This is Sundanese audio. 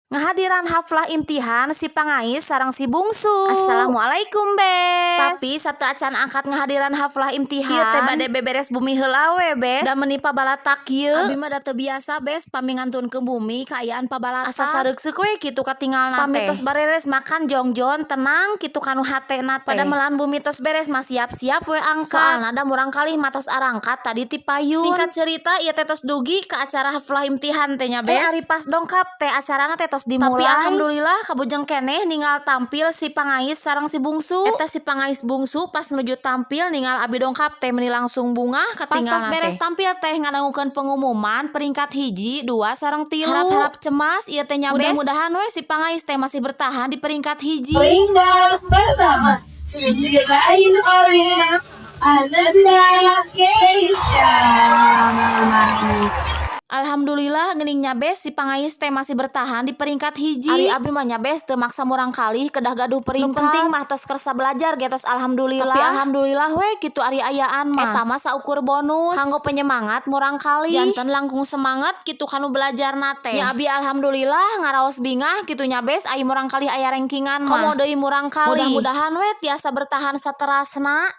Ngahadiran haflah imtihan si pangais sareng si bungsu. Assalamualaikum, Bes. Tapi sateuacan angkat ngahadiran haflah imtihan. Ieu teh bade beberes bumi heula we, Bes. Da meuni pabalatak ieu. Abi mah da teu biasa, Bes, pami ngantunkeun bumi kaayaan pabalatak. Asa sareukseuh we kitu katingalna teh. Pami tos bareres makan jongjon tenang kitu kanu hatena teh. Padamelan bumi tos beres mah siap-siap we angkat. Soalna da murangkalih mah tos arangkat tadi ti payun. Singkat cerita, ieu teh tos dugi ka acara haflah imtihan teh nya, Bes. Eh, ari pas dongkap teh acarana teh tos dimulai. Tapi alhamdulillah kabujeng keneh ninggal tampil si pangais sareng si bungsu. Eta si pangais bungsu pas nuju tampil ninggal abi dongkap teh meuni langsung bungah katingalna. Pas tos beres tampil teh ngadangukeun pengumuman peringkat 1, 2 sareng 3. Harap-harap cemas ieu teh nya, Bes. Mudah-mudahan we si pangais teh masih bertahan di peringkat 1. Peringkat pertama, diraih oleh Ananda Keisha. Alhamdulillah geuning nya, Bes, si pangais teh masih bertahan di peringkat 1. Ari abi mah nya, Bes, teu maksa murangkalih kedah gaduh peringkat. Nu penting mah tos kersa belajar ge tos alhamdulillah. Tapi alhamdulillah we kitu ari ayaan mah. Eta mah saukur bonus kanggo penyemangat murangkalih. Janten langkung semangat kitu kanu belajarna teh. Nya abi alhamdulillah ngaraos bingah kitu nya, Bes, ai murangkalih aya rankingan mah. Komo deui murangkalih. Mudah-mudahan we tiasa bertahan saterasna.